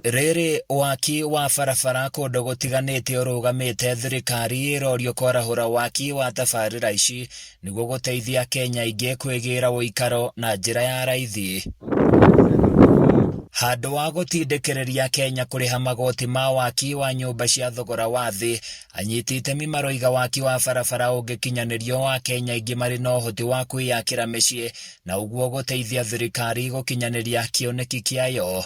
Rĩrĩ waki wa barabara kũndũ gũtiganĩte ũrũgamĩte, thirikari ĩrorio kwarahũra waki wa tabarĩra ici nĩguo gũteithia Akenya aingĩ kwĩgĩra ũikaro na njĩra ya raithi. Handũ wa gũtindĩkĩrĩria Akenya kũrĩha magoti ma waki wa nyũmba cia thogora wa thĩ, anyiti itemi maroiga waki wa barabara ũngĩkinyanĩrio Akenya aingĩ marĩ na ũhoti wa kwĩyakĩra mĩciĩ na ũguo gũteithia thirikari gũkinyanĩria kĩoneki kĩayo.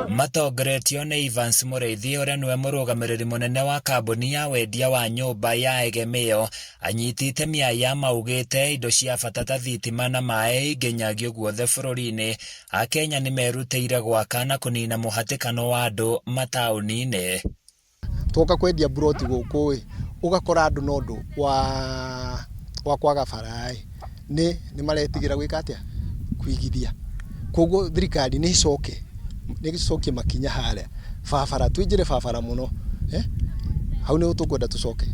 Matongoretio nĩ Evans Mũrĩithi ũrĩa nĩwe mũrũgamĩrĩri mũnene wa kambuni ya wendia wa nyũmba ya Egemeo, anyiti itemi aya maugĩte indo cia bata ta thitima na maĩ inginyagio guothe bũrũri-inĩ, Akenya nĩmerutĩire gwaka na kũnina mũhatĩkano wa andũ mataũni-inĩ. Twoka kwendia mburoti gũkũ ĩ, ũgakora andũ na ũndũ wa wa kwaga bara ĩ, nĩ nĩ maretigĩra gwĩka atĩa? Kũigithia. Kwoguo thirikari nĩ ĩcoke, nĩ ĩcokie makinya harĩa barabara, tũingĩre barabara mũno, hau nĩho tũkwenda tũcoke.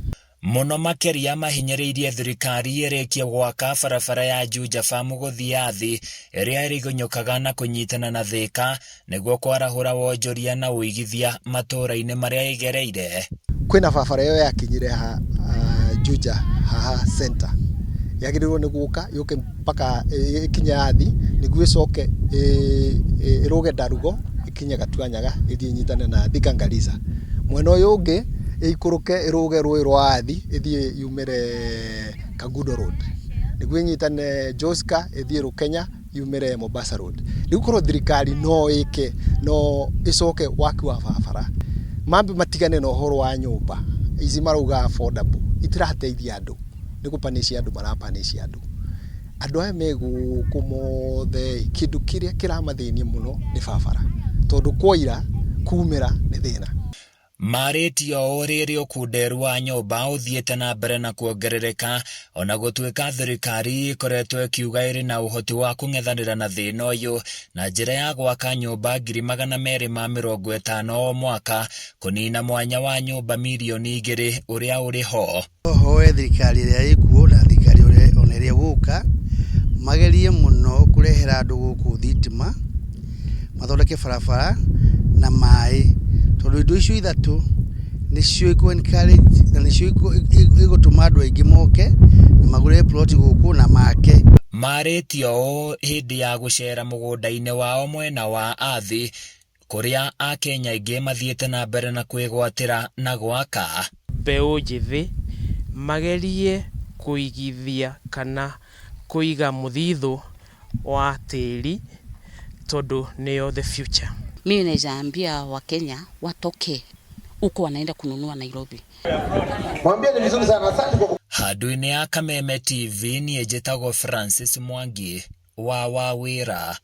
Mũno makĩria mahinyĩrĩirie thirikari ĩrĩkie gwaka barabara ya Juja Farm gũthiĩ Athi ĩrĩa ĩrigunyũkaga na kũnyitana na Thika nĩguo kwarahũra wonjoria na ũigithia matũũra-inĩ marĩa ĩgereire. Kwĩna barabara ĩyo yakinyire ha Juja haha center yagĩrĩirwo nĩ gũka yũke mpaka ĩkinye Athi nĩguo ĩcoke ĩrũge Ndarugo ĩkinye Gatuanyaga ĩthiĩ ĩnyitane na Thika Garissa. Mwena ũyũ ũngĩ ĩikũrũke ĩrũge rũĩ rwa Athi ĩthiĩ yumĩre Kangundo Road nĩguo ĩnyitane Joska ĩthiĩ Rũkenya yumĩre Mombasa Road. Rĩu korwo thirikari no ĩke no ĩcoke waki wa barabara mambe matigane na ũhoro wa nyũmba ici marauga affordable itirateithia andũ nĩ gũ punish andũ mara punish andũ. Andũ aya me gũkũ mothe ĩ, kĩndũ kĩrĩa kĩramathĩnia mũno nĩ barabara tondũ kwaira kumĩra nĩ thĩna. Marĩtie ũũ rĩrĩ ũkunderu wa nyũmba ũthiĩte na mbere na kuongerereka ona gũtuĩka thirikari ĩkoretwo ĩkiuga ĩrĩ na ũhoti wa kũng'ethanĩra na thĩna ũyũ na njĩra ya gwaka nyũmba 250,000 o mwaka kũnina mwanya wa nyũmba mirioni 2 ũrĩa ũrĩ ho. No hoe thirikari ĩrĩa ĩkuo na thirikari ona ĩrĩa ĩgũka, magerie mũno kũrehera andũ gũkũ thitima, mathondeke barabara na maĩ, tondũ indo icio ithatũ nĩcio ikũ encourage na nĩcio igũtũma andũ aingĩ moke na magũre plot gũkũ na make. Marĩtie ũũ hĩndĩ ya gũcera mũgũnda-inĩ wao mwena wa Athi kũrĩa Akenya aingĩ mathiĩte na mbere na kwĩgwatĩra na gwaka. Mbeũ njĩthĩ magerie kũigithia kana kũiga mũthithũ wa tĩri tondũ nĩyo the future. Mimi naweza ambia Wakenya watoke huko wanaenda kununua Nairobi. Mwambie ni vizuri sana. Asante kwa Handũ-inĩ ya Kameme TV niĩ njĩtagwo Francis Mwangi wa Wawĩra.